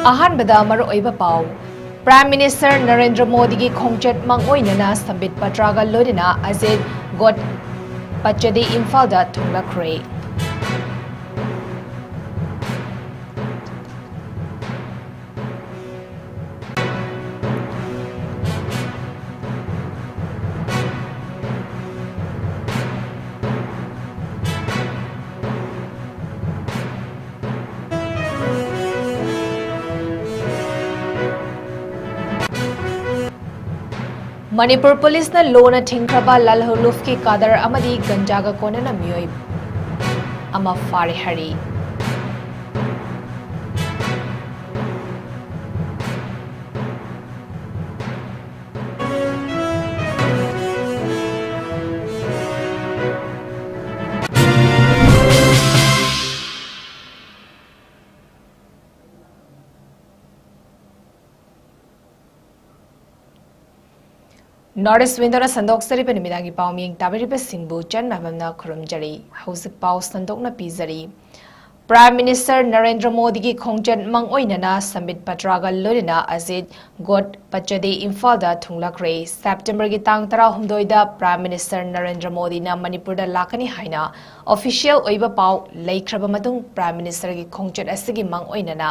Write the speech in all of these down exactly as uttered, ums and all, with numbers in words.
ꯑꯍꯥꯟꯕꯗ ꯃꯔꯨꯑꯣꯏꯕ ꯄꯥꯎ꯫ Prime Minister ꯅꯔꯦꯟꯗ꯭ꯔ ꯃꯣꯗꯤꯒꯤ ꯈꯣꯡꯆꯠ ꯃꯥꯡꯑꯣꯏꯅꯅ ꯁꯝꯕꯤꯠ ꯄꯇ꯭ꯔꯥꯒ ꯂꯣꯏꯅꯅ ꯑꯖꯤꯠ ꯒꯣꯗꯄꯆꯗꯦ ꯏꯝꯐꯥꯜꯗ ꯊꯨꯡꯂꯈ꯭ꯔꯦ꯫ ꯃꯅꯤꯄꯨꯔ ꯄꯨꯂꯤꯁꯅ ꯂꯣꯅ ꯊꯤꯡꯈ꯭ꯔꯕ ꯂꯥꯜꯍꯧꯂꯨꯞꯀꯤ ꯀꯥꯗꯔ ꯑꯃꯗꯤ ꯒꯟꯖꯥꯒ ꯀꯣꯟꯅꯅ ꯃꯤꯑꯣꯏ ꯑꯃ ꯐꯥꯔꯦ ꯍꯥꯏꯔꯤ꯫ North East Window ꯅ ꯁꯟꯗꯣꯛꯆꯔꯤꯕ ꯅꯨꯃꯤꯗꯥꯡꯒꯤ ꯄꯥꯎ ꯃꯤꯌꯦꯡ ꯇꯥꯕꯤꯔꯤꯕꯁꯤꯡꯕꯨ ꯆꯟ ꯃꯥꯏꯕꯝꯅ ꯈꯨꯔꯨꯝꯖꯔꯤ꯫ ꯍꯧꯖꯤꯛ ꯄꯥꯎ ꯁꯟꯗꯣꯛꯅ ꯄꯤꯖꯔꯤ꯫ Prime Minister ꯅꯔꯦꯟꯗ꯭ꯔ ꯃꯣꯗꯤꯒꯤ ꯈꯣꯡꯆꯠ ꯃꯥꯡꯑꯣꯏꯅꯅ ꯁꯝꯕꯤꯠ ꯄꯇ꯭ꯔꯥꯒ ꯂꯣꯏꯅꯅ ꯑꯖꯤꯠ ꯒꯣꯗꯄꯆꯗꯦ ꯏꯝꯐꯥꯜꯗ ꯊꯨꯡꯂꯈ꯭ꯔꯦ꯫ September ꯒꯤ ꯇꯥꯡ ꯇꯔꯥꯍꯨꯝꯗꯣꯏꯗ Prime Minister ꯅꯔꯦꯟꯗ꯭ꯔ ꯃꯣꯗꯤꯅ ꯃꯅꯤꯄꯨꯔꯗ ꯂꯥꯛꯀꯅꯤ ꯍꯥꯏꯅ official ꯑꯣꯏꯕ ꯄꯥꯎ ꯂꯩꯈ꯭ꯔꯕ ꯃꯇꯨꯡ, Prime Minister ꯒꯤ ꯈꯣꯡꯆꯠ ꯑꯁꯤꯒꯤ ꯃꯥꯡꯑꯣꯏꯅꯅ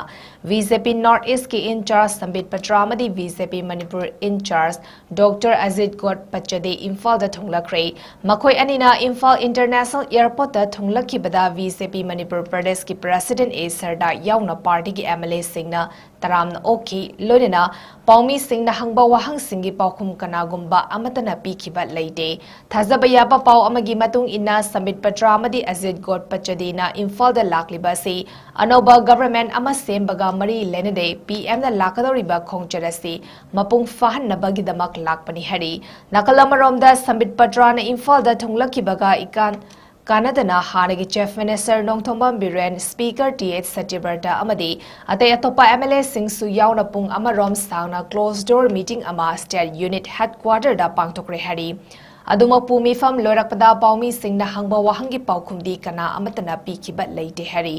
B J P North East ꯀꯤ in charge ꯁꯝꯕꯤꯠ ꯄꯇ꯭ꯔꯥ ꯑꯃꯗꯤ B J P Manipur in charge Doctor Ajit ꯒꯣꯗꯄꯆꯗꯦ ꯏꯝꯐꯥꯜꯗ ꯊꯨꯡꯂꯈ꯭ꯔꯦ꯫ ꯃꯈꯣꯏ ꯑꯅꯤꯅ ꯏꯝꯐꯥꯜ International Airport ꯇ ꯊꯨꯡꯂꯛꯈꯤꯕꯗ B J P ꯃꯅꯤꯄꯨꯔ ꯄ꯭ꯔꯗꯦꯁꯀꯤ President A ꯁꯔꯗꯥ ꯌꯥꯎꯅ party ꯒꯤ M L A ꯁꯤꯡꯅ ꯇꯔꯥꯝꯅ ꯑꯣꯛꯈꯤ꯫ ꯂꯣꯏꯅꯅ ꯄꯥꯎꯃꯤꯁꯤꯡꯅ ꯍꯪꯕ ꯋꯥꯍꯪꯁꯤꯡꯒꯤ ꯄꯥꯎꯈꯨꯝ ꯀꯅꯥꯒꯨꯝꯕ ꯑꯃꯠꯇꯅ ꯄꯤꯈꯤꯕ ꯂꯩꯇꯦ꯫ ꯊꯥꯖꯕ ꯌꯥꯕ ꯄꯥꯎ ꯑꯃꯒꯤ ꯃꯇꯨꯡ ꯏꯟꯅ, ꯁꯝꯕꯤꯠ ꯄꯇ꯭ꯔꯥ ꯑꯃꯗꯤ ꯑꯖꯤꯠ ꯒꯣꯗꯄꯆꯗꯦꯅ ꯏꯝꯐꯥꯜꯗ ꯂꯥꯛꯂꯤꯕ ꯑꯁꯤ ꯑꯅꯧꯕ government ꯑꯃ ꯁꯦꯝꯕꯒ ꯃꯔꯤ ꯂꯩꯅꯗꯦ꯫ P M ꯅ ꯂꯥꯛꯀꯗꯧꯔꯤꯕ ꯈꯣꯡꯆꯠ ꯑꯁꯤ ꯃꯄꯨꯡ ꯐꯥꯍꯟꯅꯕꯒꯤꯗꯃꯛ ꯂꯥꯛꯄꯅꯤ ꯍꯥꯏꯔꯤ꯫ ꯅꯥꯀꯜ ꯑꯃꯔꯣꯝꯗ, ꯁꯝꯕꯤꯠ ꯄꯇ꯭ꯔꯥꯅ ꯏꯝꯐꯥꯜꯗ ꯊꯨꯡꯂꯛꯈꯤꯕꯒ ꯏꯀꯥꯟ ꯀꯥꯟꯅꯗꯅ ꯍꯥꯟꯅꯒꯤ Chief Minister Nongthombam Biren, Speaker T H ꯁꯇ꯭ꯌꯕ꯭ꯔꯇ ꯑꯃꯗꯤ ꯑꯇꯩ ꯑꯇꯣꯞꯄ M L A ꯁꯤꯡꯁꯨ ꯌꯥꯎꯅ ꯄꯨꯡ ꯑꯃꯔꯣꯝ ꯁꯥꯡꯅ closed door meeting ꯑꯃ State Unit Headquarter ꯗ ꯄꯥꯡꯊꯣꯛꯈ꯭ꯔꯦ ꯍꯥꯏꯔꯤ꯫ ꯑꯗꯨꯃꯛꯄꯨ, ꯃꯤꯐꯝ ꯂꯣꯏꯔꯛꯄꯗ ꯄꯥꯎꯃꯤꯁꯤꯡꯅ ꯍꯪꯕ ꯋꯥꯍꯪꯒꯤ ꯄꯥꯎꯈꯨꯝꯗꯤ ꯀꯅꯥ ꯑꯃꯠꯇꯅ ꯄꯤꯈꯤꯕ ꯂꯩꯇꯦ ꯍꯥꯏꯔꯤ꯫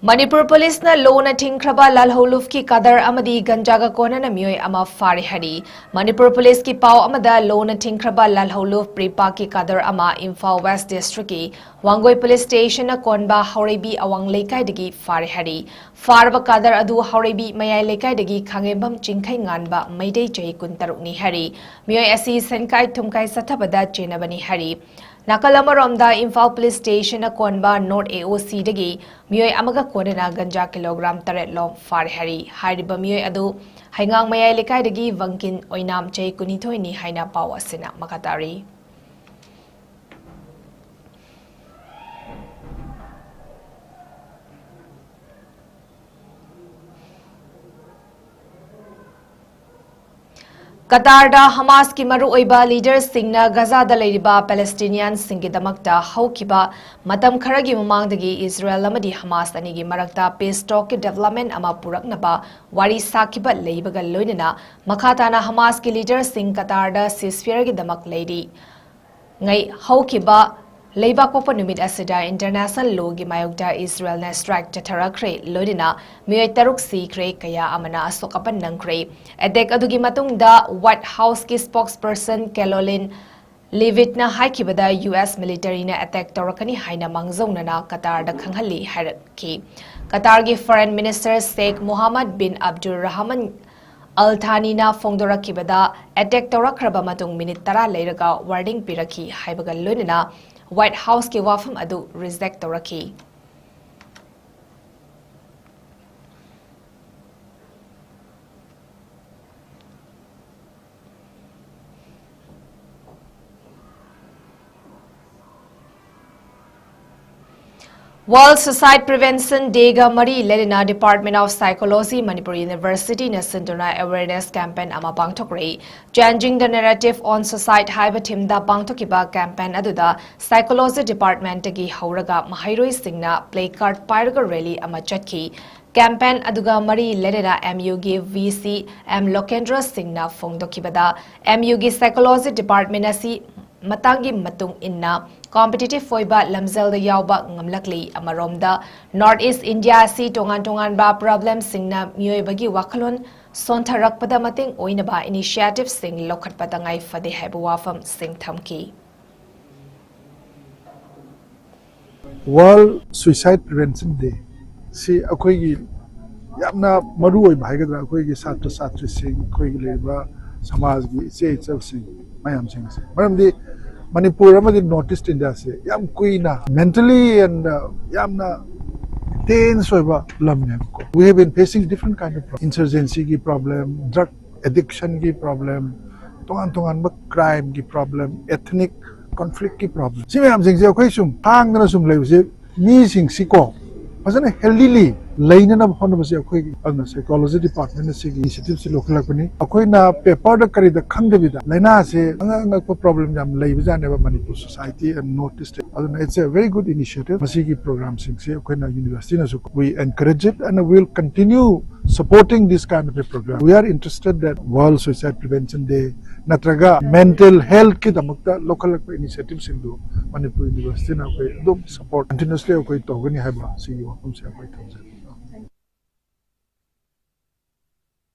ꯃꯅꯤꯄꯨꯔ ꯄꯨꯂꯤꯁꯅ ꯂꯣꯅ ꯊꯤꯡꯈ꯭ꯔꯕ ꯂꯥꯜꯍꯧꯂꯨꯞꯀꯤ ꯀꯥꯗꯔ ꯑꯃꯗꯤ ꯒꯟꯖꯥꯒ ꯀꯣꯟꯅꯅ ꯃꯤꯑꯣꯏ ꯑꯃ ꯐꯥꯔꯦ ꯍꯥꯏꯔꯤ꯫ ꯃꯅꯤꯄꯨꯔ ꯄꯨꯂꯤꯁꯀꯤ ꯄꯥꯎ ꯑꯃꯗ, ꯂꯣꯅ ꯊꯤꯡꯈ꯭ꯔꯕ ꯂꯥꯜꯍꯧꯂꯨꯞ ꯄ꯭ꯔꯤꯄꯥꯛꯀꯤ ꯀꯥꯗꯔ ꯑꯃ ꯏꯝꯐꯥꯜ ꯋꯦꯁ ꯗꯤꯁꯇ꯭ꯔꯤꯛꯀꯤ ꯋꯥꯡꯒꯣꯏ ꯄꯨꯂꯤꯁ ꯁ꯭ꯇꯦꯁꯟꯅ ꯀꯣꯟꯕ ꯍꯥꯎꯔꯩꯕꯤ ꯑꯋꯥꯡ ꯂꯩꯀꯥꯏꯗꯒꯤ ꯐꯥꯔꯦ ꯍꯥꯏꯔꯤ꯫ ꯐꯥꯔꯕ ꯀꯥꯗꯔ ꯑꯗꯨ ꯍꯥꯎꯔꯩꯕꯤ ꯃꯌꯥꯏ ꯂꯩꯀꯥꯏꯗꯒꯤ ꯈꯥꯉꯦꯝꯕꯝ ꯆꯤꯡꯈꯩ ꯉꯥꯟꯕ ꯃꯩꯇꯩ, ꯆꯍꯤ ꯀꯨꯟꯇꯔꯨꯛꯅꯤ ꯍꯥꯏꯔꯤ꯫ ꯃꯤꯑꯣꯏ ꯑꯁꯤ ꯁꯦꯟꯀꯥꯏ ꯊꯨꯝꯀꯥꯏ ꯆꯠꯊꯕꯗ ꯆꯦꯟꯅꯕꯅꯤ ꯍꯥꯏꯔꯤ꯫ ꯅꯥꯀꯜ ꯑꯃꯔꯣꯝꯗ, ꯏꯝꯐꯥꯜ ꯄꯨꯂꯤꯁ ꯁ꯭ꯇꯦꯁꯟꯅ ꯀꯣꯟꯕ ꯅꯣꯔꯠ ꯑꯦ ꯑꯣ ꯁꯤꯗꯒꯤ ꯃꯤꯑꯣꯏ ꯑꯃꯒ ꯀꯣꯟꯅꯅ ꯒꯟꯖꯥ ꯀꯤꯂꯣꯒ꯭ꯔꯥꯝ ꯇꯔꯦꯠ ꯂꯣꯝ ꯐꯥꯔꯦ ꯍꯥꯏꯔꯤ꯫ ꯍꯥꯏꯔꯤꯕ ꯃꯤꯑꯣꯏ ꯑꯗꯨ ꯍꯩꯉꯥꯡ ꯃꯌꯥꯏ ꯂꯩꯀꯥꯏꯗꯒꯤ ꯋꯥꯡꯀꯤꯟ ꯑꯣꯏꯅꯥꯝ, ꯆꯍꯤ ꯀꯨꯟꯅꯤꯊꯣꯏꯅꯤ ꯍꯥꯏꯅ ꯄꯥꯎ ꯑꯁꯤꯅ ꯃꯈꯥ ꯇꯥꯔꯤ꯫ ꯀꯇꯥꯔꯗ ꯍꯃꯥꯁꯀꯤ ꯃꯔꯨꯑꯣꯏꯕ ꯂꯤꯗꯔꯁꯤꯡꯅ ꯒꯖꯥꯗ ꯂꯩꯔꯤꯕ ꯄꯦꯂꯦꯁꯇꯤꯅꯤꯌꯥꯟꯁꯤꯡꯒꯤꯗꯃꯛꯇ ꯍꯧꯈꯤꯕ ꯃꯇꯝ ꯈꯔꯒꯤ ꯃꯃꯥꯡꯗꯒꯤ ꯏꯖꯔꯦꯜ ꯑꯃꯗꯤ ꯍꯃꯥꯁ ꯑꯅꯤꯒꯤ ꯃꯔꯛꯇ ꯄꯤꯁ ꯇꯣꯛꯀꯤ ꯗꯦꯕꯂꯞꯃꯦꯟ ꯑꯃ ꯄꯨꯔꯛꯅꯕ ꯋꯥꯔꯤ ꯁꯥꯈꯤꯕ ꯂꯩꯕꯒ ꯂꯣꯏꯅꯅ ꯃꯈꯥ ꯇꯥꯅ ꯍꯃꯥꯁꯀꯤ ꯂꯤꯗꯔꯁꯤꯡ ꯀꯇꯥꯔꯗ ꯁꯤꯁꯐꯤꯌꯔꯒꯤꯗꯃꯛ ꯂꯩꯔꯤ꯫ ꯉꯩ ꯍꯧꯈꯤꯕ ꯂꯩꯕꯥꯛꯄꯣꯛꯄ ꯅꯨꯃꯤꯠ ꯑꯁꯤꯗ ꯏꯟꯇꯔꯅꯦꯁꯅꯦꯜ ꯂꯣꯒꯤ ꯃꯥꯌꯣꯛꯇ ꯏꯖꯔꯦꯜꯅ ꯁ꯭ꯇ꯭ꯔꯥꯏꯛ ꯆꯠꯊꯔꯛꯈ꯭ꯔꯦ, ꯂꯣꯏꯅꯅ ꯃꯤꯑꯣꯏ ꯇꯔꯨꯛ ꯁꯤꯈ꯭ꯔꯦ, ꯀꯌꯥ ꯑꯃꯅ ꯑꯁꯣꯛ ꯑꯄꯟ ꯅꯪꯈ꯭ꯔꯦ꯫ ꯑꯦꯇꯦꯛ ꯑꯗꯨꯒꯤ ꯃꯇꯨꯡꯗ ꯋꯥꯏꯠ ꯍꯥꯎꯁꯀꯤ ꯁ꯭ꯄꯣꯛꯁ ꯄꯔꯁꯟ ꯀꯦꯂꯣꯂꯤꯟ ꯂꯤꯚꯤꯠꯅ ꯍꯥꯏꯈꯤꯕꯗ, ꯌꯨ ꯑꯦꯁ ꯃꯤꯂꯤꯇꯔꯤꯅ ꯑꯦꯇꯦꯛ ꯇꯧꯔꯛꯀꯅꯤ ꯍꯥꯏꯅ ꯃꯥꯡꯖꯧꯅꯅ ꯀꯇꯥꯔꯗ ꯈꯪꯍꯜꯂꯤ ꯍꯥꯏꯔꯛꯈꯤ꯫ ꯀꯇꯥꯔꯒꯤ foreign minister Sheikh Mohammed bin Abdul Rahman Al ꯊꯥꯅꯤꯅ ꯐꯣꯡꯗꯣꯔꯛꯈꯤꯕꯗ, ꯑꯦꯇꯦꯛ ꯇꯧꯔꯛꯈ꯭ꯔꯕ ꯃꯇꯨꯡ ꯃꯤꯅꯤꯠ ꯇꯔꯥ ꯂꯩꯔꯒ ꯋꯥꯔꯅꯤꯡ ꯄꯤꯔꯛꯈꯤ ꯍꯥꯏꯕꯒ ꯂꯣꯏꯅꯅ ꯋꯥꯏꯠ ꯍꯥꯎꯁꯀꯤ ꯋꯥꯐꯝ ꯑꯗꯨ ꯔꯤꯖꯦꯛ ꯇꯧꯔꯛꯈꯤ꯫ ꯋꯥꯔꯜꯗ ꯁꯨꯁꯥꯏꯗ ꯄ꯭ꯔꯤꯚꯦꯟꯁꯟ ꯗꯦꯒ ꯃꯔꯤ ꯂꯩꯅꯅ Department of Psychology ꯃꯅꯤꯄꯨꯔ ꯌꯨꯅꯤꯚꯔꯁꯤꯇꯤꯅ ꯁꯤꯟꯗꯨꯅ ꯑꯦꯋꯦꯔꯅꯦꯁ ꯀꯦꯝꯄꯦꯟ ꯑꯃ ꯄꯥꯡꯊꯣꯛꯈ꯭ꯔꯦ꯫ Changing the Narrative on Suicide ꯍꯥꯏꯕ ꯊꯤꯝꯗ ꯄꯥꯡꯊꯣꯛꯈꯤꯕ ꯀꯦꯝꯄꯦꯟ ꯑꯗꯨꯗ ꯁꯥꯏꯀꯣꯂꯣꯖꯤ ꯗꯤꯄꯥꯔꯠꯃꯦꯟꯇꯒꯤ ꯍꯧꯔꯒ ꯃꯍꯩꯔꯣꯏꯁꯤꯡꯅ ꯄ꯭ꯂꯦ ꯀꯥꯔꯗ ꯄꯥꯏꯔꯒ ꯔꯦꯂꯤ ꯑꯃ ꯆꯠꯈꯤ꯫ ꯀꯦꯝꯄꯦꯟ ꯑꯗꯨꯒ ꯃꯔꯤ ꯂꯩꯅꯅ ꯑꯦꯝ ꯌꯨꯒꯤ ꯚꯤ ꯁꯤ ꯑꯦꯝ ꯂꯣꯀꯦꯟꯗ꯭ꯔ ꯁꯤꯡꯅ ꯐꯣꯡꯗꯣꯛꯈꯤꯕꯗ, ꯑꯦꯝ ꯌꯨꯒꯤ ꯁꯥꯏꯀꯣꯂꯣꯖꯤ ꯗꯤꯄꯥꯔꯠꯃꯦꯟ ꯑꯁꯤ ꯃꯇꯥꯡꯒꯤ ꯃꯇꯨꯡ ꯏꯟꯅ competitive ꯑꯣꯏꯕ ꯂꯝꯖꯦꯜꯗ ꯌꯥꯎꯕ ꯉꯝꯂꯛꯂꯤ꯫ ꯑꯃꯔꯣꯝꯗ, North East India ꯑꯁꯤ ꯇꯣꯉꯥꯟ ꯇꯣꯉꯥꯟꯕ problemꯁꯤꯡꯅ ꯃꯤꯑꯣꯏꯕꯒꯤ ꯋꯥꯈꯜꯂꯣꯟ ꯁꯣꯟꯊꯔꯛꯄꯗ ꯃꯇꯦꯡ ꯑꯣꯏꯅꯕ initiativeꯁꯤꯡ ꯂꯧꯈꯠꯄ ꯇꯉꯥꯏ ꯐꯗꯦ ꯍꯥꯏꯕ ꯋꯥꯐꯝꯁꯤꯡ ꯊꯝꯈꯤ꯫ World Suicide Prevention Day ꯁꯤ ꯑꯩꯈꯣꯏꯒꯤ ꯌꯥꯝꯅ ꯃꯔꯨ ꯑꯣꯏꯕ ꯍꯥꯏꯒꯗ꯭ꯔꯥ, ꯑꯩꯈꯣꯏꯒꯤ ꯁꯥꯇ꯭ꯔ ꯁꯥꯇ꯭ꯔꯤꯁꯤꯡ, ꯑꯩꯈꯣꯏꯒꯤ ꯂꯩꯔꯤꯕ ꯁꯃꯥꯖꯒꯤ ꯏꯆꯦ ꯏꯆꯜꯁꯤꯡ ꯃꯌꯥꯝꯁꯤꯡ ꯑꯁꯦ, ꯃꯔꯝꯗꯤ ꯃꯅꯤꯄꯨꯔ ꯑꯃꯗꯤ North East Indiaꯁꯦ ꯌꯥꯝ ꯀꯨꯏꯅ mentally and ꯌꯥꯝꯅ tense ꯑꯣꯏꯕ ꯂꯝꯅꯦꯕꯀꯣ꯫ We have been facing different kind of insurgencyꯒꯤ problem, drug addictionꯒꯤ problem, ꯇꯣꯉꯥꯟ ꯇꯣꯉꯥꯟꯕ crimeꯒꯤ problem, ethnic conflictꯀꯤ problem, ꯁꯤ ꯃꯌꯥꯝꯁꯤꯡꯁꯦ ꯑꯩꯈꯣꯏ ꯁꯨꯝ ꯈꯥꯡꯗꯅ ꯁꯨꯝ ꯂꯩꯕꯁꯦ, ꯃꯤꯁꯤꯡꯁꯤꯀꯣ ꯐꯖꯅ healthily ꯂꯩꯅꯅꯕ ꯍꯣꯠꯅꯕꯁꯦ ꯑꯩꯈꯣꯏꯒꯤ ꯑꯗꯨꯅ psychology departmentꯅ ꯁꯤꯒꯤ initiativeꯁꯤ ꯂꯧꯈꯠꯂꯛꯄꯅꯤ꯫ ꯑꯩꯈꯣꯏꯅ paperꯗ ꯀꯔꯤꯗ ꯈꯪꯗꯕꯤꯗ ꯂꯥꯏꯅꯥꯁꯦ ꯑꯉꯛ ꯑꯉꯛꯄ problem ꯌꯥꯝ ꯂꯩꯕꯖꯥꯠꯅꯦꯕ Manipur society and North East꯫ ꯑꯗꯨꯅ it's a very good initiative꯫ ꯃꯁꯤꯒꯤ programꯁꯤꯡꯁꯦ ꯑꯩꯈꯣꯏꯅ universityꯅꯁꯨ, we encourage it and will continue supporting this kind of a program. We are interested that World Suicide Prevention Day ꯅꯠꯇ꯭ꯔꯒ mental healthꯀꯤꯗꯃꯛꯇ ꯂꯧꯈꯠꯂꯛꯄ initiativeꯁꯤꯡꯗꯨ ꯃꯅꯤꯄꯨꯔ universityꯅ ꯑꯩꯈꯣꯏ ꯑꯗꯨꯝ support continuously ꯑꯩꯈꯣꯏ ꯇꯧꯒꯅꯤ ꯍꯥꯏꯕ ꯁꯤꯒꯤ ꯋꯥꯐꯝꯁꯦ ꯑꯩꯈꯣꯏ ꯊꯝꯖꯒꯦ꯫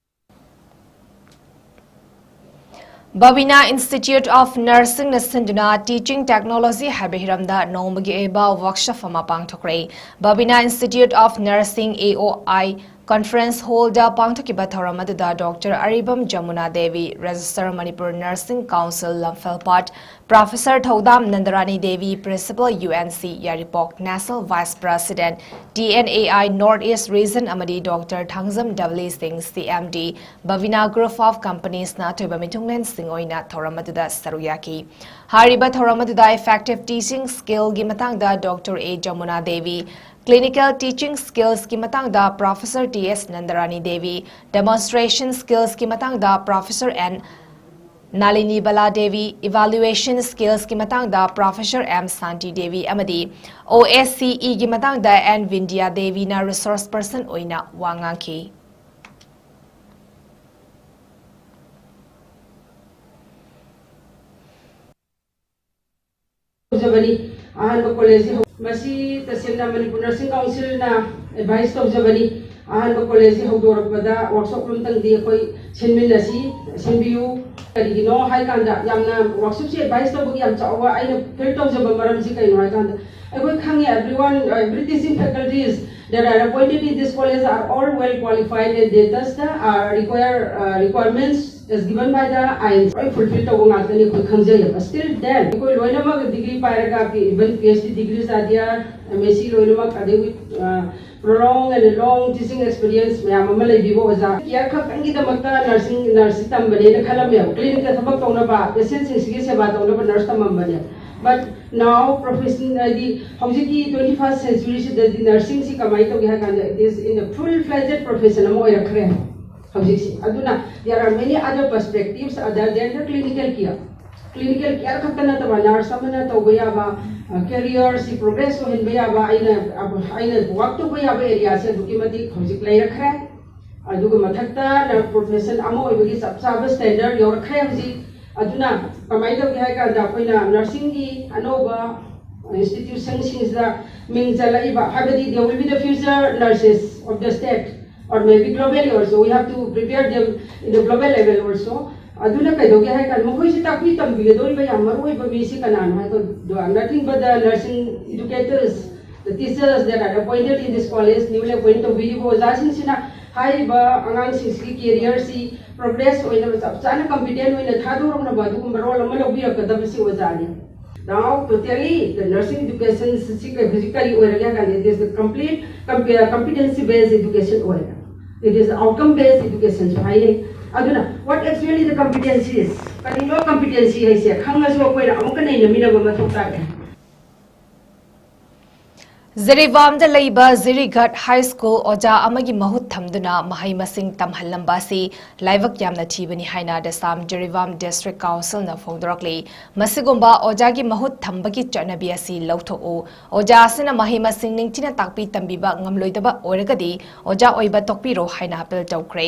Bhavina Institute of Nursingꯅ ꯁꯤꯟꯗꯨꯅ Teaching Technology ꯍꯥꯏꯕ ꯍꯤꯔꯝꯗ ꯅꯣꯡꯃꯒꯤ ꯑꯣꯏꯕ workshop ꯑꯃ ꯄꯥꯡꯊꯣꯛꯈ꯭ꯔꯦ꯫ Bhavina Institute of Nursing, A O I, conference hallꯗ ꯄꯥꯡꯊꯣꯛꯈꯤꯕ ꯊꯧꯔꯝ ꯑꯗꯨꯗ Doctor ꯑꯔꯤꯕꯝ Yamuna Devi, Registrar Manipur Nursing Council ꯂꯝꯐꯦꯜꯄꯥꯠ, Professor ꯊꯧꯗꯥꯝ ꯅꯟꯗꯔꯥꯅꯤ ꯗꯦꯕꯤ, Principal UNC ꯌꯥꯏꯔꯤꯄꯣꯛ, National Vice President TNAI North East Region ꯑꯃꯗꯤ Doctor Thangjam W Singh, CMD, Bhavina Group of Companiesꯅ ꯑꯊꯣꯏꯕ ꯃꯤꯊꯨꯡꯂꯦꯟꯁꯤꯡ ꯑꯣꯏꯅ ꯊꯧꯔꯝ ꯑꯗꯨꯗ ꯁꯔꯨꯛ ꯌꯥꯈꯤ꯫ ꯍꯥꯏꯔꯤꯕ ꯊꯧꯔꯝ ꯑꯗꯨꯗ effective teaching skillꯒꯤ ꯃꯇꯥꯡꯗ Doctor A Yamuna Devi, clinical teaching skillsꯀꯤ ꯃꯇꯥꯡꯗ Professor T S ꯅꯟꯗꯔꯥꯅꯤ Devi, demonstration skillsꯀꯤ ꯃꯇꯥꯡꯗ Professor N ꯅꯥꯂꯤꯅꯤ ꯕꯂꯥ ꯗꯦꯕꯤ, evaluation skillsꯀꯤ ꯃꯇꯥꯡꯗ Professor M ꯁꯥꯟꯇꯤ ꯗꯦꯕꯤ ꯑꯃꯗꯤ OSCEꯒꯤ ꯃꯇꯥꯡꯗ N ꯕꯤꯟꯗꯤꯌꯥ ꯗꯦꯕꯤꯅ resource person ꯑꯣꯏꯅ ꯋꯥ ꯉꯥꯡꯈꯤ꯫ ꯇꯧꯖꯕꯅꯤ꯫ ꯑꯍꯥꯟꯕ ꯀꯣꯂꯦꯖꯁꯤ ꯍꯧ-, ꯃꯁꯤ ꯇꯁꯦꯡꯅ ꯃꯅꯤꯄꯨꯔ ꯅꯔꯁꯤꯡ ꯀꯥꯎꯟꯁꯤꯜꯅ ꯑꯦꯗꯚꯥꯏꯁ ꯇꯧꯖꯕꯅꯤ꯫ ꯑꯍꯥꯟꯕ ꯀꯣꯂꯦꯖꯁꯤ ꯍꯧꯗꯣꯔꯛꯄꯗ ꯋꯥꯔꯛꯁꯣꯞ ꯑꯃꯇꯪꯗꯤ ꯑꯩꯈꯣꯏ ꯁꯤꯟꯃꯤꯟꯅꯁꯤ, ꯁꯤꯟꯕꯤꯌꯨ꯫ ꯀꯔꯤꯒꯤꯅꯣ ꯍꯥꯏ ꯀꯥꯟꯗ, ꯌꯥꯝꯅ ꯋꯥꯔꯛꯁꯣꯞꯁꯤ ꯑꯦꯗꯚꯥꯏꯁ ꯇꯧꯕꯒꯤ ꯌꯥꯝ ꯆꯥꯎꯕ ꯑꯩꯅ ꯐꯤꯜ ꯇꯧꯖꯕ ꯃꯔꯝꯁꯤ ꯀꯩꯅꯣ ꯍꯥꯏ ꯀꯥꯟꯗ, ꯑꯩꯈꯣꯏ ꯈꯪꯉꯦ, everyone, every teaching faculties that are appointed in this college are all well qualified and they touch the, uh, require, uh, requirements as given by the ꯑꯥꯏꯟ ꯂꯣꯏ ꯐꯨꯜꯐꯤꯜ ꯇꯧꯕ ꯉꯥꯛꯇꯅꯤ ꯑꯩꯈꯣꯏ ꯈꯪꯖꯩꯌꯦꯕ꯫ Still then, ꯑꯩꯈꯣꯏ ꯂꯣꯏꯅꯃꯛ ꯗꯤꯒ꯭ꯔꯤ ꯄꯥꯏꯔꯒ, even P H D degrees R dear, M S C ꯂꯣꯏꯅꯃꯛ, ꯑꯗꯒꯤ, ꯑ, prolonged and long teaching experience ꯃꯌꯥꯝ ꯑꯃ ꯂꯩꯕꯤꯕ ꯑꯣꯖꯥ, ꯀꯤꯌꯔ ꯈꯛꯇꯪꯒꯤꯗꯃꯛꯇ ꯅꯔꯁꯤꯡ, ꯅꯔꯁꯁꯤ ꯇꯝꯕꯅꯦꯅ ꯈꯜꯂꯝꯃꯦꯕ꯫ ꯀ꯭ꯂꯤꯅꯤꯛꯇ ꯊꯕꯛ ꯇꯧꯅꯕ, ꯄꯦꯁꯦꯟꯁꯤꯡꯁꯤꯒꯤ ꯁꯦꯕꯥ ꯇꯧꯅꯕ ꯅꯔꯁ ꯇꯝꯃꯝꯕꯅꯦ꯫ But now profession, ꯍꯥꯏꯗꯤ ꯍꯧꯖꯤꯛꯀꯤ twenty first century ꯁꯤꯗꯗꯤ ꯅꯔꯁꯤꯡꯁꯤ ꯀꯃꯥꯏꯅ ꯇꯧꯒꯦ ꯍꯥꯏ ꯀꯥꯟꯗ, it is in a full fledged profession ꯑꯃ ꯑꯣꯏꯔꯛꯈ꯭ꯔꯦ ꯍꯧꯖꯤꯛꯁꯤ꯫ ꯑꯗꯨꯅ there are many other perspectives other than the clinical care. Clinical care ꯈꯛꯇ ꯅꯠꯇꯕ, ꯅꯔꯁ ꯑꯃꯅ ꯇꯧꯕ ꯌꯥꯕ, ꯀꯦꯔꯤꯌꯔꯁꯤ ꯄ꯭ꯔꯣꯒ꯭ꯔꯦꯁ ꯑꯣꯏꯍꯟꯕ ꯌꯥꯕ, ꯑꯩꯅ, ꯑꯩꯅ ꯋꯥꯛ ꯇꯧꯕ ꯌꯥꯕ ꯑꯦꯔꯤꯌꯥꯁꯦ ꯑꯗꯨꯛꯀꯤ ꯃꯇꯤꯛ ꯍꯧꯖꯤꯛ ꯂꯩꯔꯛꯈ꯭ꯔꯦ꯫ ꯑꯗꯨꯒ ꯃꯊꯛꯇ ꯄ꯭ꯔꯣꯐꯦꯁꯟ ꯑꯃ ꯑꯣꯏꯕꯒꯤ ꯆꯞ ꯆꯥꯕ ꯁ꯭ꯇꯦꯟꯗꯔꯗ ꯌꯧꯔꯛꯈ꯭ꯔꯦ ꯍꯧꯖꯤꯛ꯫ ꯑꯗꯨꯅ ꯀꯃꯥꯏꯅ ꯇꯧꯒꯦ ꯍꯥꯏ ꯀꯥꯟꯗ, ꯑꯩꯈꯣꯏꯅ ꯅꯔꯁꯤꯡꯒꯤ ꯑꯅꯧꯕ ꯏꯟꯁꯇꯤꯇ꯭ꯌꯨꯁꯟꯁꯤꯡꯁꯤꯗ ꯃꯤꯡ ꯆꯜꯂꯛꯏꯕ, ꯍꯥꯏꯕꯗꯤ they will be the future nurses of the state or maybe globally also, we have to prepare them in the global level also. ꯑꯗꯨꯅ ꯀꯩꯗꯧꯒꯦ ꯍꯥꯏ ꯀꯥꯟꯗ, ꯃꯈꯣꯏꯁꯤ ꯇꯥꯛꯄꯤ ꯇꯝꯕꯤꯒꯗꯧꯔꯤꯕ ꯌꯥꯝ ꯃꯔꯨ ꯑꯣꯏꯕ ꯃꯤꯁꯤ ꯀꯅꯥꯅꯣ ꯍꯥꯏ ꯀꯥꯟꯗ, nothing but the nursing educators, the teachers that are appointed in this college, newly appointed ꯇꯧꯕꯤꯔꯤꯕ ꯑꯣꯖꯥꯁꯤꯡꯁꯤꯅ ꯍꯥꯏꯔꯤꯕ ꯑꯉꯥꯡꯁꯤꯡꯁꯤꯒꯤ ꯀꯦꯔꯤꯌꯔꯁꯤ ꯄ꯭ꯔꯣꯒ꯭ꯔꯦꯁ ꯑꯣꯏꯅꯕ, ꯆꯞ ꯆꯥꯅ ꯀꯝꯄꯤꯇꯦꯟ ꯑꯣꯏꯅ ꯊꯥꯗꯣꯔꯛꯅꯕ ꯑꯗꯨꯒꯨꯝꯕ ꯔꯣꯜ ꯑꯃ ꯂꯧꯕꯤꯔꯛꯀꯗꯕꯁꯤ ꯑꯣꯖꯥꯅꯤ꯫ Now totally the nursing education ꯁꯤ ꯀꯩ-, ꯍꯧꯖꯤꯛ ꯀꯔꯤ ꯑꯣꯏꯔꯒꯦ ꯍꯥꯏ ꯀꯥꯟꯗ, it is the complete competency based education ꯑꯣꯏꯔꯦ꯫ It is outcome based education ꯁꯨ ꯍꯥꯏꯅꯩ꯫ ꯑꯗꯨꯅ what actually the competency is, ꯀꯔꯤꯅꯣ ꯀꯝꯄꯤꯇꯦꯟꯁꯤ ꯍꯥꯏꯁꯦ ꯈꯪꯉꯁꯨ ꯑꯩꯈꯣꯏꯅ ꯑꯃꯨꯛꯀ ꯅꯩꯅꯃꯤꯟꯅꯕ ꯃꯊꯧ ꯇꯥꯔꯦ꯫ ꯖꯤꯔꯤꯕꯥꯝꯗ ꯂꯩꯕ ꯖꯤꯔꯤꯘꯥꯠ ꯍꯥꯏ ꯁ꯭ꯀꯨꯜ ꯑꯣꯖꯥ ꯑꯃꯒꯤ ꯃꯍꯨꯠ ꯊꯝꯗꯨꯅ ꯃꯍꯩ ꯃꯁꯤꯡ ꯇꯝꯍꯜꯂꯝꯕ ꯑꯁꯤ ꯂꯥꯏꯕꯛ ꯌꯥꯝꯅ ꯊꯤꯕꯅꯤ ꯍꯥꯏꯅ ꯗꯦꯁꯥꯝ ꯖꯤꯔꯤꯕꯥꯝ ꯗꯤꯁꯇ꯭ꯔꯤꯛ ꯀꯥꯎꯟꯁꯤꯜꯅ ꯐꯣꯡꯗꯣꯔꯛꯂꯤ꯫ ꯃꯁꯤꯒꯨꯝꯕ ꯑꯣꯖꯥꯒꯤ ꯃꯍꯨꯠ ꯊꯝꯕꯒꯤ ꯆꯠꯅꯕꯤ ꯑꯁꯤ ꯂꯧꯊꯣꯛꯎ꯫ ꯑꯣꯖꯥ ꯑꯁꯤꯅ ꯃꯍꯩ ꯃꯁꯤꯡ ꯅꯤꯡꯊꯤꯅ ꯇꯥꯛꯄꯤ ꯇꯝꯕꯤꯕ ꯉꯝꯂꯣꯏꯗꯕ ꯑꯣꯏꯔꯒꯗꯤ ꯑꯣꯖꯥ ꯑꯣꯏꯕ ꯇꯣꯛꯄꯤꯔꯣ ꯍꯥꯏꯅ ꯑꯄꯤꯜ ꯇꯧꯈ꯭ꯔꯦ꯫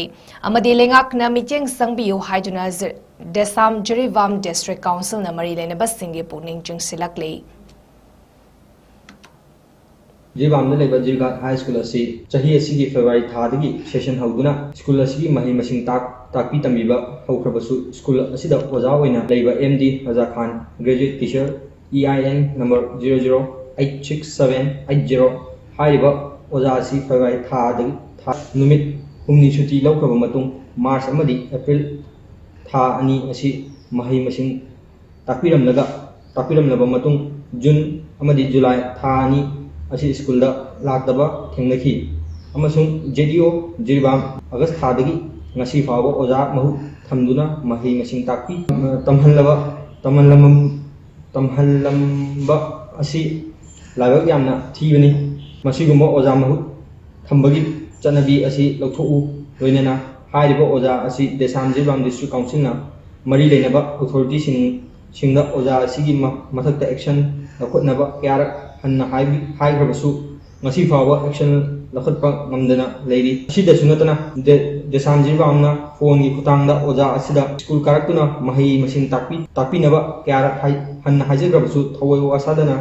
ꯑꯃꯗꯤ ꯂꯩꯉꯥꯛꯅ ꯃꯤꯠꯌꯦꯡ ꯆꯪꯕꯤꯌꯨ ꯍꯥꯏꯗꯨꯅ ꯖꯤ-, ꯗꯦꯁꯥꯝ ꯖꯤꯔꯤꯕꯥꯝ ꯗꯤꯁꯇ꯭ꯔꯤꯛ ꯀꯥꯎꯟꯁꯤꯜꯅ ꯃꯔꯤ ꯂꯩꯅꯕꯁꯤꯡꯒꯤ ꯄꯨꯛꯅꯤꯡ ꯆꯤꯡꯁꯤꯜꯂꯛꯂꯤ꯫ ꯖꯤꯔꯤꯕꯥꯝꯗ ꯂꯩꯕ ꯖꯤꯔꯤꯘꯥꯠ ꯍꯥꯏ ꯁ꯭ꯀꯨꯜ ꯑꯁꯤ ꯆꯍꯤ ꯑꯁꯤꯒꯤ ꯐꯦꯕ꯭ꯔꯨꯋꯥꯔꯤ ꯊꯥꯗꯒꯤ ꯁꯦꯁꯟ ꯍꯧꯗꯨꯅ ꯁ꯭ꯀꯨꯜ ꯑꯁꯤꯒꯤ ꯃꯍꯩ ꯃꯁꯤꯡ ꯇꯥꯛ-, ꯇꯥꯛꯄꯤ ꯇꯝꯕꯤꯕ ꯍꯧꯈ꯭ꯔꯕꯁꯨ, ꯁ꯭ꯀꯨꯜ ꯑꯁꯤꯗ ꯑꯣꯖꯥ ꯑꯣꯏꯅ ꯂꯩꯕ M D Raja Khan, graduate teacher, E I N number zero zero eight six seven eight zero ꯍꯥꯏꯔꯤꯕ ꯑꯣꯖꯥ ꯑꯁꯤ ꯐꯦꯕ꯭ꯔꯨꯋꯥꯔꯤ ꯊꯥꯗꯒꯤ, ꯊꯥ, ꯅꯨꯃꯤꯠ ꯍꯨꯝꯅꯤ ꯁꯨꯇꯤ ꯂꯧꯈ꯭ꯔꯕ ꯃꯇꯨꯡ, ꯃꯥꯔꯆ ꯑꯃꯗꯤ ꯑꯦꯄ꯭ꯔꯤꯜ ꯊꯥ ꯑꯅꯤ ꯑꯁꯤ ꯃꯍꯩ ꯃꯁꯤꯡ ꯇꯥꯛꯄꯤꯔꯝꯂꯒ, ꯇꯥꯛꯄꯤꯔꯝꯂꯕ ꯃꯇꯨꯡ, ꯖꯨꯟ ꯑꯃꯗꯤ ꯖꯨꯂꯥꯏ ꯊꯥ ꯑꯅꯤ ꯑꯁꯤ ꯁ꯭ꯀꯨꯜꯗ ꯂꯥꯛꯇꯕ ꯊꯦꯡꯅꯈꯤ, ꯑꯃꯁꯨꯡ ꯖꯦ ꯗꯤ ꯑꯣ ꯖꯤꯔꯤꯕꯥꯝ ꯑꯥꯒꯁ ꯊꯥꯗꯒꯤ ꯉꯁꯤ ꯐꯥꯎꯕ ꯑꯣꯖꯥ ꯃꯍꯨꯠ ꯊꯝꯗꯨꯅ ꯃꯍꯩ ꯃꯁꯤꯡ ꯇꯥꯛꯄꯤ, ꯇꯝꯍꯜꯂꯕ, ꯇꯝꯍꯜꯂꯝ-, ꯇꯝꯍꯜꯂꯝꯕ ꯑꯁꯤ ꯂꯥꯏꯕꯛ ꯌꯥꯝꯅ ꯊꯤꯕꯅꯤ꯫ ꯃꯁꯤꯒꯨꯝꯕ ꯑꯣꯖꯥ ꯃꯍꯨꯠ ꯊꯝꯕꯒꯤ ꯆꯠꯅꯕꯤ ꯑꯁꯤ ꯂꯧꯊꯣꯛꯎ꯫ ꯂꯣꯏꯅꯅ ꯍꯥꯏꯔꯤꯕ ꯑꯣꯖꯥ ꯑꯁꯤ ꯗꯦꯁꯥꯝ ꯖꯤꯔꯤꯕꯥꯝ ꯗꯤꯁꯇ꯭ꯔꯤꯛ ꯀꯥꯎꯟꯁꯤꯜꯅ ꯃꯔꯤ ꯂꯩꯅꯕ ꯑꯣꯊꯣꯔꯤꯇꯤꯁꯤꯡ, ꯁꯤꯡꯗ ꯑꯣꯖꯥ ꯑꯁꯤꯒꯤ ꯃ-, ꯃꯊꯛꯇ ꯑꯦꯛꯁꯟ ꯂꯧꯈꯠꯅꯕ ꯀꯌꯥꯔꯛ ꯍꯟꯅ ꯍꯥꯏꯕꯤ-, ꯍꯥꯏꯈ꯭ꯔꯕꯁꯨ, ꯉꯁꯤ ꯐꯥꯎꯕ ꯑꯦꯛꯁꯟ ꯂꯧꯈꯠꯄ ꯉꯝꯗꯅ ꯂꯩꯔꯤ꯫ ꯑꯁꯤꯗꯁꯨ ꯅꯠꯇꯅ, ꯗꯦ-, ꯗꯦꯁꯥꯝ ꯖꯤꯔꯤꯕꯥꯝꯅ ꯐꯣꯟꯒꯤ ꯈꯨꯠꯊꯥꯡꯗ ꯑꯣꯖꯥ ꯑꯁꯤꯗ ꯁ꯭ꯀꯨꯜ ꯀꯥꯔꯛꯇꯨꯅ ꯃꯍꯩ ꯃꯁꯤꯡ ꯇꯥꯛꯄꯤ-, ꯇꯥꯛꯄꯤꯅꯕ ꯀꯌꯥꯔꯛ ꯍꯥꯏ-, ꯍꯟꯅ ꯍꯥꯏꯖꯈ꯭ꯔꯕꯁꯨ ꯊꯧꯑꯣꯏ ꯋꯥꯁꯥꯗꯅ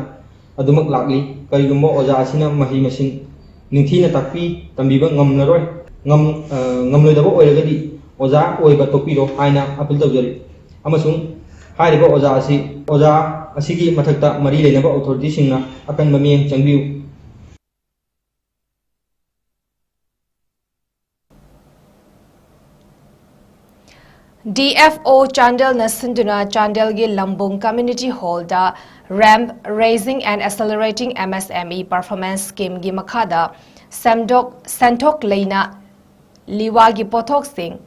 ꯑꯗꯨꯃꯛ ꯂꯥꯛꯂꯤ꯫ ꯀꯔꯤꯒꯨꯝꯕ ꯑꯣꯖꯥ ꯑꯁꯤꯅ ꯃꯍꯩ ꯃꯁꯤꯡ ꯅꯤꯡꯊꯤꯅ ꯇꯥꯛꯄꯤ ꯇꯝꯕꯤꯕ ꯉꯝꯂꯔꯣꯏ, ꯉꯝ-, ꯑ, ꯉꯝꯂꯣꯏꯗꯕ ꯑꯣꯏꯔꯒꯗꯤ ꯑꯣꯖꯥ ꯑꯣꯏꯕ ꯇꯣꯛꯄꯤꯔꯣ ꯍꯥꯏꯅ ꯑꯄꯤꯜ ꯇꯧꯖꯔꯤ꯫ ꯑꯃꯁꯨꯡ ꯍꯥꯏꯔꯤꯕ ꯑꯣꯖꯥ ꯑꯁꯤ, ꯑꯣꯖꯥ ꯑꯁꯤꯒꯤ ꯃꯊꯛꯇ ꯃꯔꯤ ꯂꯩꯅꯕ ꯑꯣꯊꯣꯔꯤꯇꯤꯁꯤꯡꯅ ꯑꯀꯟꯕ ꯃꯤꯠꯌꯦꯡ ꯆꯪꯕꯤꯌꯨ꯫ D F O ꯆꯥꯟꯗꯦꯜꯅ ꯁꯤꯟꯗꯨꯅ ꯆꯥꯟꯗꯦꯜꯒꯤ ꯂꯝꯕꯨꯡ Community Hallꯗ Ramp Raising and Accelerating M S M E Performance Schemeꯒꯤ ꯃꯈꯥꯗ ꯁꯦꯝꯗꯣꯛ-, ꯁꯦꯟꯊꯣꯛ ꯂꯩꯅ ꯂꯤꯋꯥꯒꯤ ꯄꯣꯠꯊꯣꯛꯁꯤꯡ,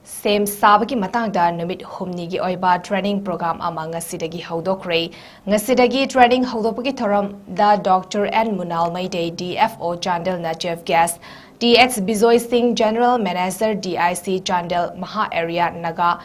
ꯁꯦꯝ ꯁꯥꯕꯒꯤ ꯃꯇꯥꯡꯗ ꯅꯨꯃꯤꯠ ꯍꯨꯝꯅꯤꯒꯤ ꯑꯣꯏꯕ training program ꯑꯃ ꯉꯁꯤꯗꯒꯤ ꯍꯧꯗꯣꯛꯈ꯭ꯔꯦ꯫ ꯉꯁꯤꯗꯒꯤ training ꯍꯧꯗꯣꯛꯄꯒꯤ ꯊꯧꯔꯝꯗ Doctor N ꯃꯨꯅꯥꯜ Meitei, D F O ꯆꯥꯟꯗꯦꯜꯅ chief guest, T X Bijoy ꯁꯤꯡ, General Manager, D I C Chandel ꯃꯍꯥ ꯑꯦꯔꯤꯌꯥ ꯅꯥꯒꯥ,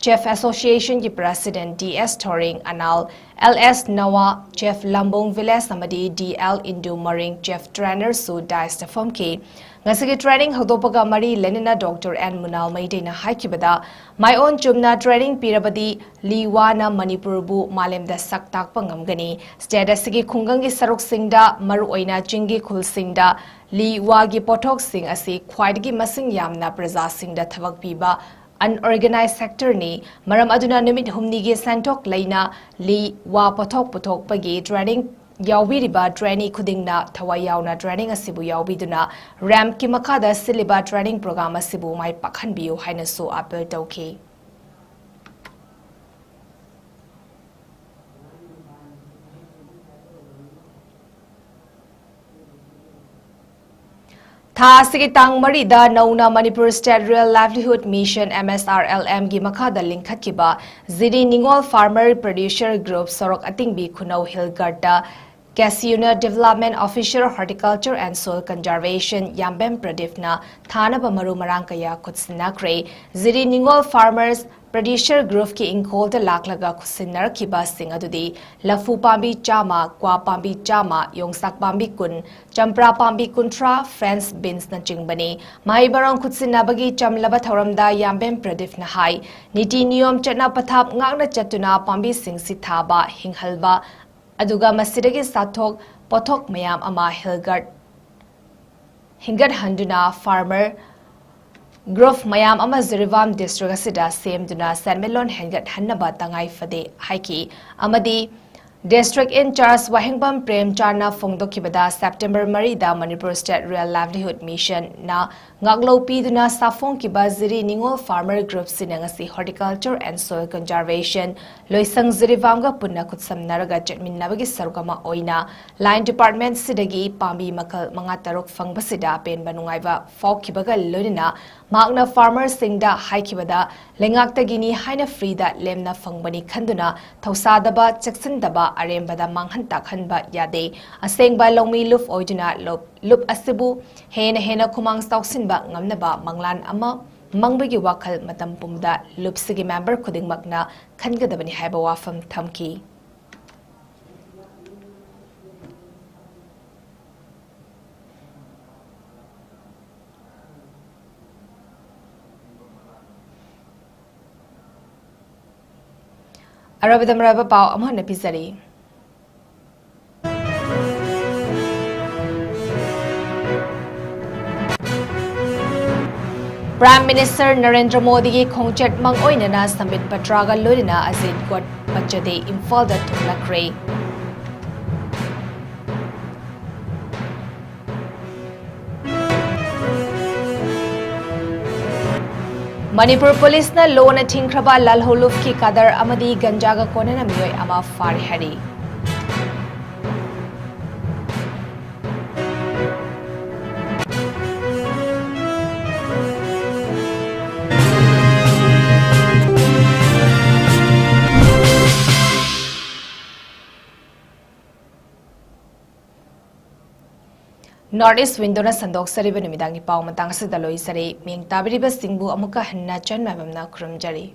Chef Association ꯒꯤ President D S Thoring Anal, L S Nawa, Chef Lambong village ꯑꯃꯗꯤ D L Indu Maring, Chef Trainer ꯁꯨ dais ꯇ ꯐꯝꯈꯤ꯫ ꯉꯁꯤꯒꯤ training ꯍꯧꯗꯣꯛꯄꯒ ꯃꯔꯤ ꯂꯩꯅꯅ Doctor N ꯃꯨꯅꯥꯜ ꯃꯩꯇꯩꯅ ꯍꯥꯏꯈꯤꯕꯗ, ꯃꯥꯏꯑꯣꯟ ꯆꯨꯝꯅ training ꯄꯤꯔꯕꯗꯤ ꯂꯤ ꯋꯥꯅ ꯃꯅꯤꯄꯨꯔꯕꯨ ꯃꯥꯂꯦꯝꯗ ꯁꯛ ꯇꯥꯛꯄ ꯉꯝꯒꯅꯤ꯫ State ꯑꯁꯤꯒꯤ ꯈꯨꯡꯒꯪꯒꯤ ꯁꯔꯨꯛꯁꯤꯡꯗ, ꯃꯔꯨꯑꯣꯏꯅ ꯆꯤꯡꯒꯤ ꯈꯨꯜꯁꯤꯡꯗ, ꯂꯤ ꯋꯥꯒꯤ ꯄꯣꯠꯊꯣꯛꯁꯤꯡ ꯑꯁꯤ ꯈ꯭ꯋꯥꯏꯗꯒꯤ ꯃꯁꯤꯡ ꯌꯥꯝꯅ ꯄ꯭ꯔꯖꯥꯁꯤꯡꯗ ꯊꯕꯛ ꯄꯤꯕ unorganized sector ꯅꯤ꯫ ꯃꯔꯝ ꯑꯗꯨꯅ ꯅꯨꯃꯤꯠ ꯍꯨꯝꯅꯤꯒꯤ ꯁꯦꯟꯊꯣꯛ ꯂꯩꯅ ꯂꯤ ꯋꯥ ꯄꯣꯠꯊꯣꯛ ꯄꯨꯊꯣꯛꯄꯒꯤ training ꯌꯥꯎꯕꯤꯔꯤꯕ trainee ꯈꯨꯗꯤꯡꯅ ꯊꯋꯥꯏ ꯌꯥꯎꯅ training ꯑꯁꯤꯕꯨ ꯌꯥꯎꯕꯤꯗꯨꯅ ramp ꯀꯤ ꯃꯈꯥꯗ ꯁꯤꯜꯂꯤꯕ training program ꯑꯁꯤꯕꯨ ꯃꯥꯏ ꯄꯥꯛꯍꯟꯕꯤꯌꯨ ꯍꯥꯏꯅꯁꯨ appeal ꯇꯧꯈꯤ꯫ ꯊꯥ ꯑꯁꯤꯒꯤ ꯇꯥꯡ ꯃꯔꯤꯗ ꯅꯧꯅ Manipur State Rural Livelihood Mission, M S R L M ꯒꯤ ꯃꯈꯥꯗ ꯂꯤꯡꯈꯠꯈꯤꯕ ꯖꯤꯔꯤ ꯅꯤꯉꯣꯜ Farmer Producer Group ꯁꯣꯔꯣꯛ ꯑꯇꯤꯡꯕꯤ ꯈꯨꯅꯧ ꯍꯤꯜꯒꯔꯠꯇ ꯀꯦꯁꯤꯌꯨꯅ Development Officer Horticulture and Soil Conservation ꯌꯥꯝꯕꯦꯝ ꯄ꯭ꯔꯗꯤꯞꯅ ꯊꯥꯅꯕ ꯃꯔꯨ ꯃꯔꯥꯡ ꯀꯌꯥ ꯈꯨꯠꯁꯤꯟꯅꯈ꯭ꯔꯦ꯫ ꯖꯤꯔꯤ ꯅꯤꯉꯣꯜ Farmers Producer Group ꯀꯤ ꯏꯪꯈꯣꯜꯗ ꯂꯥꯛꯂꯒ ꯈꯨꯠꯁꯤꯟꯅꯔꯛꯈꯤꯕꯁꯤꯡ ꯑꯗꯨꯗꯤ ꯂꯐꯨ ꯄꯥꯝꯕꯤ ꯆꯥꯝꯃ, ꯀ꯭ꯋꯥ ꯄꯥꯝꯕꯤ ꯆꯥꯝꯃ, ꯌꯣꯡꯆꯥꯛ ꯄꯥꯝꯕꯤ ꯀꯨꯟ, ꯆꯝꯄ꯭ꯔꯥ ꯄꯥꯝꯕꯤ ꯀꯨꯟꯊ꯭ꯔꯥ, French beans ꯅꯆꯤꯡꯕꯅꯤ꯫ ꯃꯍꯩ ꯃꯔꯣꯡ ꯈꯨꯠꯁꯤꯟꯅꯕꯒꯤ ꯆꯝꯂꯕ ꯊꯧꯔꯝꯗ ꯌꯥꯝꯕꯦꯝ ꯄ꯭ꯔꯗꯤꯞꯅ ꯍꯥꯏ, ꯅꯤꯇꯤ ꯅꯤꯌꯣꯝ ꯆꯠꯅ ꯄꯊꯥꯞ ꯉꯥꯛꯅ ꯆꯠꯇꯨꯅ ꯄꯥꯝꯕꯤꯁꯤꯡꯁꯤ ꯊꯥꯕ, ꯍꯤꯡꯍꯜꯕ, ꯑꯗꯨꯒ ꯃꯁꯤꯗꯒꯤ ꯆꯥꯊꯣꯛ ꯄꯣꯠꯊꯣꯛ ꯃꯌꯥꯝ ꯑꯃ ꯍꯤꯜꯒꯠ ꯍꯤꯡꯒꯠꯍꯟꯗꯨꯅ farmer group ꯃꯌꯥꯝ ꯑꯃ ꯖꯤꯔꯤꯕꯥꯝ district ꯑꯁꯤꯗ ꯁꯦꯝꯗꯨꯅ ꯁꯦꯟꯃꯤꯠꯂꯣꯟ ꯍꯦꯟꯒꯠꯍꯟꯅꯕ ꯇꯉꯥꯏ ꯐꯗꯦ ꯍꯥꯏꯈꯤ꯫ ꯑꯃꯗꯤ district in charge Wahengbam ꯄ꯭ꯔꯦꯝꯆꯥꯟꯅ ꯐꯣꯡꯗꯣꯛꯈꯤꯕꯗ, September ꯃꯔꯤꯗ Manipur State Rural Livelihood Mission ꯅ ꯉꯥꯛꯂꯧ ꯄꯤꯗꯨꯅ ꯁꯥꯐꯣꯡꯈꯤꯕ ꯖꯤꯔꯤ ꯅꯤꯉꯣꯜ Farmer Group ꯁꯤꯅ ꯉꯁꯤ Horticulture and Soil Conservation, ꯂꯣꯏꯁꯪ ꯖꯤꯔꯤꯕꯥꯝꯒ ꯄꯨꯟꯅ ꯈꯨꯠꯁꯝꯅꯔꯒ ꯆꯠꯃꯤꯟꯅꯕꯒꯤ ꯁꯔꯨꯛ ꯑꯃ ꯑꯣꯏꯅ Line Department ꯁꯤꯗꯒꯤ ꯄꯥꯝꯕꯤ ꯃꯈꯜ ꯃꯉꯥ ꯇꯔꯨꯛ ꯐꯪꯕꯁꯤꯗ ꯑꯄꯦꯟꯕ ꯅꯨꯡꯉꯥꯏꯕ ꯐꯥꯎꯈꯤꯕꯒ ꯂꯣꯏꯅꯅ ꯃꯍꯥꯛꯅ farmerꯁꯤꯡꯗ ꯍꯥꯏꯈꯤꯕꯗ, ꯂꯩꯉꯥꯛꯇꯒꯤꯅꯤ ꯍꯥꯏꯅ freeꯗ ꯂꯦꯝꯅ ꯐꯪꯕꯅꯤ ꯈꯟꯗꯨꯅ ꯊꯧꯁꯥꯗꯕ, ꯆꯦꯛꯁꯤꯟꯗꯕ, ꯑꯔꯦꯝꯕꯗ ꯃꯥꯡꯍꯟ ꯇꯥꯛꯍꯟꯕ ꯌꯥꯗꯦ꯫ ꯑꯁꯦꯡꯕ ꯂꯧꯃꯤ ꯂꯨꯞ ꯑꯣꯏꯗꯨꯅ ꯂꯨꯞ, ꯂꯨꯞ ꯑꯁꯤꯕꯨ ꯍꯦꯟꯅ ꯍꯦꯟꯅ ꯈꯨꯃꯥꯡ ꯆꯥꯎꯁꯤꯟꯕ ꯉꯝꯅꯕ ꯃꯪꯂꯥꯟ ꯑꯃ ꯃꯪꯕꯒꯤ ꯋꯥꯈꯜ ꯃꯇꯝ ꯄꯨꯝꯕꯗ ꯂꯨꯞꯁꯤꯒꯤ member ꯈꯨꯗꯤꯡꯃꯛꯅ ꯈꯟꯒꯗꯕꯅꯤ ꯍꯥꯏꯕ ꯋꯥꯐꯝ ꯊꯝꯈꯤ꯫ ꯑꯔꯣꯏꯕꯗ ꯃꯔꯨꯑꯣꯏꯕ ꯄꯥꯎ ꯑꯃꯨꯛ ꯍꯟꯅ ꯄꯤꯖꯔꯤ꯫ Prime Minister ꯅꯔꯦꯟꯗ꯭ꯔ ꯃꯣꯗꯤꯒꯤ ꯈꯣꯡꯆꯠ ꯃꯥꯡꯑꯣꯏꯅꯅ ꯁꯝꯕꯤꯠ ꯄꯇ꯭ꯔꯥꯒ ꯂꯣꯏꯅꯅ ꯑꯖꯤꯠ ꯒꯣꯗꯄꯆꯗꯦ ꯏꯝꯐꯥꯜꯗ ꯊꯨꯡꯂꯈ꯭ꯔꯦ꯫ ꯃꯅꯤꯄꯨꯔ ꯄꯨꯂꯤꯁꯅ ꯂꯣꯅ ꯊꯤꯡꯈ꯭ꯔꯕ ꯂꯥꯜꯍꯧꯂꯨꯞꯀꯤ ꯀꯗꯔ ꯑꯃꯗꯤ ꯒꯟꯖꯥꯒ ꯀꯣꯟꯅꯅ ꯃꯤꯑꯣꯏ ꯑꯃ ꯐꯥꯔꯦ ꯍꯥꯏꯔꯤ꯫ North East Windowꯅ ꯁꯟꯗꯣꯛꯆꯔꯤꯕ ꯅꯨꯃꯤꯗꯥꯡꯒꯤ ꯄꯥꯎ ꯃꯇꯥꯡ ꯑꯁꯤꯗ ꯂꯣꯏꯁꯤꯔꯤ꯫ ꯃꯤꯡ ꯇꯥꯕꯤꯔꯤꯕꯁꯤꯡꯕꯨ ꯑꯃꯨꯛꯀ ꯍꯟꯅ ꯆꯟ ꯃꯥꯏꯕꯝꯅ ꯈꯨꯔꯨꯝꯖꯔꯤ꯫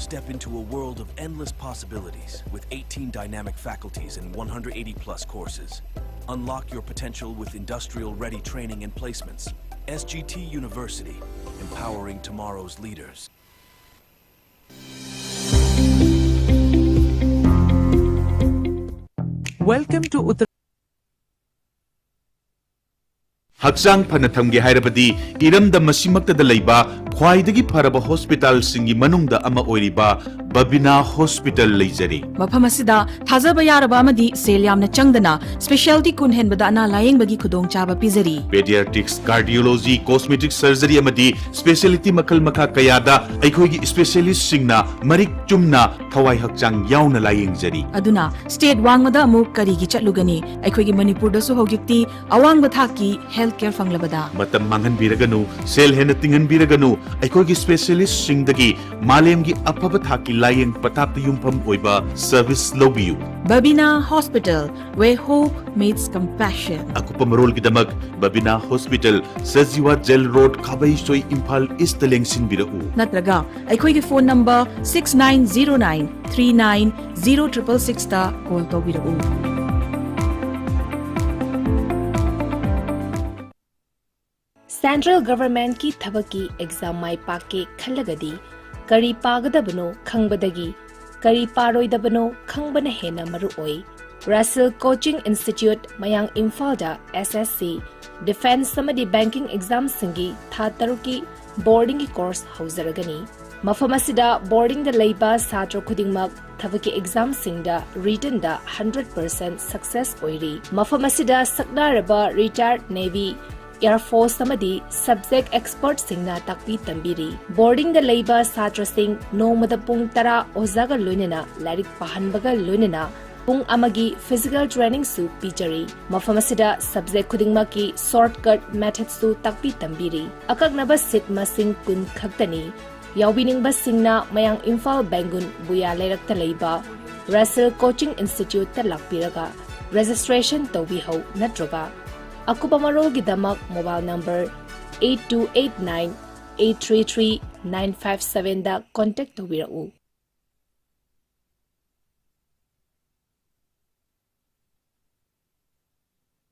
Step into a world of endless possibilities with eighteen dynamic faculties and one hundred eighty plus courses. Unlock your potential with industrial ready training and placements. S G T University, empowering tomorrow's leaders. Welcome to Uttar ꯍꯛꯆꯥꯡ ꯐꯅ ꯊꯝꯒꯦ ꯍꯥꯏꯔꯕꯗꯤ ꯏꯔꯝꯗꯝ ꯑꯁꯤꯃꯛꯇꯗ ꯂꯩꯕ ꯈ꯭ꯋꯥꯏꯗꯒꯤ ꯐꯔꯕ ꯍꯣꯁꯄꯤꯇꯥꯜꯁꯤꯡꯒꯤ ꯃꯅꯨꯡꯗ ꯑꯃ ꯑꯣꯏꯔꯤꯕ ꯕꯕꯤꯅꯥ ꯍꯣꯁꯄꯤꯇꯥꯜ ꯂꯩꯖꯔꯤ꯫ ꯃꯐꯝ ꯑꯁꯤꯗ ꯊꯥꯖꯕ ꯌꯥꯔꯕ ꯑꯃꯗꯤ ꯁꯦꯜ ꯌꯥꯝꯅ ꯆꯪꯗꯅ specialty ꯀꯨꯟ ꯍꯦꯟꯕꯗ ꯑꯅꯥ ꯂꯥꯌꯦꯡꯕꯒꯤ ꯈꯨꯗꯣꯡꯆꯥꯕ ꯄꯤꯖꯔꯤ꯫ Pediatrics, Cardiology, Cosmetic Surgery ꯑꯃꯗꯤ specialty ꯃꯈꯜ ꯃꯈꯥ ꯀꯌꯥꯗ ꯑꯩꯈꯣꯏꯒꯤ specialistꯁꯤꯡꯅ ꯃꯔꯤꯛ ꯆꯨꯝꯅ ꯊꯋꯥꯏ ꯍꯛꯆꯥꯡ ꯌꯥꯎꯅ ꯂꯥꯌꯦꯡꯖꯔꯤ꯫ ꯑꯗꯨꯅ state ꯋꯥꯡꯃꯗ ꯑꯃꯨꯛ ꯀꯔꯤꯒꯤ ꯆꯠꯂꯨꯒꯅꯤ? ꯑꯩꯈꯣꯏꯒꯤ ꯃꯅꯤꯄꯨꯔꯗꯁꯨ ꯍꯧꯖꯤꯛꯇꯤ ꯑꯋꯥꯡꯕ ꯊꯥꯛꯀꯤ health care ꯐꯪꯂꯕꯗ꯫ ꯃꯇꯝ ꯃꯥꯡꯍꯟꯕꯤꯔꯒꯅꯨ, ꯁꯦꯜ ꯍꯦꯟꯅ ꯇꯤꯡꯍꯟꯕꯤꯔꯒꯅꯨ, ꯑꯩꯈꯣꯏꯒꯤ specialistꯁꯤꯡꯗꯒꯤ ꯃꯥꯂꯦꯝꯒꯤ ꯑꯐꯕ ꯊꯥꯛꯀꯤ ꯂꯥꯌꯦꯡ ꯄꯊꯥꯞꯇ ꯌꯨꯝꯐꯝ ꯑꯣꯏꯕ service ꯂꯧꯕꯤꯌꯨ꯫ Babina Hospital, where hope meets compassion. ꯑꯀꯨꯞꯄ ꯃꯔꯣꯜꯒꯤꯗꯃꯛ Babina hospital, Sajiwa jail road, Khabeisoi, Imphal east ꯂꯦꯡꯁꯤꯟꯕꯤꯔꯛꯎ꯫ ꯅꯠꯇ꯭ꯔꯒ ꯑꯩꯈꯣꯏꯒꯤ phone number six nine zero nine three nine zero triple sixꯇ call ꯇꯧꯕꯤꯔꯛꯎ꯫ Central Governmentꯀꯤ ꯊꯕꯛꯀꯤ exam ꯃꯥꯏ ꯄꯥꯛꯀꯦ ꯈꯜꯂꯒꯗꯤ ꯀꯔꯤ ꯄꯥꯒꯗꯕꯅꯣ ꯈꯪꯕꯗꯒꯤ ꯀꯔꯤ ꯄꯥꯔꯣꯏꯗꯕꯅꯣ ꯈꯪꯕꯅ ꯍꯦꯟꯅ ꯃꯔꯨ ꯑꯣꯏ꯫ Russell Coaching Institute, ꯃꯌꯥꯡ ꯏꯝꯐꯥꯜꯗ S S C, defence ꯑꯃꯗꯤ banking examꯁꯤꯡꯒꯤ ꯊꯥ ꯇꯔꯨꯛꯀꯤ boardingꯒꯤ course ꯍꯧꯖꯔꯒꯅꯤ꯫ ꯃꯐꯝ ꯑꯁꯤꯗ boardingꯗ ꯂꯩꯕ ꯁꯥꯇ꯭ꯔ ꯈꯨꯗꯤꯡꯃꯛ ꯊꯕꯛꯀꯤ examꯁꯤꯡꯗ writtenꯗ hundred percent success ꯑꯣꯏꯔꯤ꯫ ꯃꯐꯝ ꯑꯁꯤꯗ ꯁꯛꯅꯥꯔꯕ retired Navy, Air Force ꯑꯃꯗꯤ subject expertꯁꯤꯡꯅ ꯇꯥꯛꯄꯤ ꯇꯝꯕꯤꯔꯤ꯫ Boardingꯗ ꯂꯩꯕ ꯁꯥꯇ꯭ꯔꯁꯤꯡ ꯅꯣꯡꯃꯗ ꯄꯨꯡ ꯇꯔꯥ ꯑꯣꯖꯥꯒ ꯂꯣꯏꯅꯅ ꯂꯥꯏꯔꯤꯛ ꯄꯥꯍꯟꯕꯒ ꯂꯣꯏꯅꯅ ꯄꯨꯡ ꯑꯃꯒꯤ physical trainingꯁꯨ ꯄꯤꯖꯔꯤ꯫ ꯃꯐꯝ ꯑꯁꯤꯗ subject ꯈꯨꯗꯤꯡꯃꯛꯀꯤ shortcut methodꯁꯨ ꯇꯥꯛꯄꯤ ꯇꯝꯕꯤꯔꯤ꯫ ꯑꯀꯛꯅꯕ seat ꯃꯁꯤꯡ ꯀꯨꯟ ꯈꯛꯇꯅꯤ꯫ ꯌꯥꯎꯕꯤꯅꯤꯡꯕꯁꯤꯡꯅ ꯃꯌꯥꯡ ꯏꯝꯐꯥꯜ ꯕꯦꯡꯒꯨꯟ ꯕꯨꯌꯥ ꯂꯩꯔꯛꯇ ꯂꯩꯕ Russell Coaching Instituteꯇ ꯂꯥꯛꯄꯤꯔꯒ registration ꯇꯧꯕꯤꯍꯧ ꯅꯠꯇ꯭ꯔꯒ ꯑꯀꯨꯞꯄ ꯃꯔꯣꯜꯒꯤꯗꯃꯛ mobile number eight two eight nine eight three three nine five ꯁꯚꯦꯟꯗ ꯀꯣꯟꯇꯦꯛ ꯇꯧꯕꯤꯔꯛꯎ꯫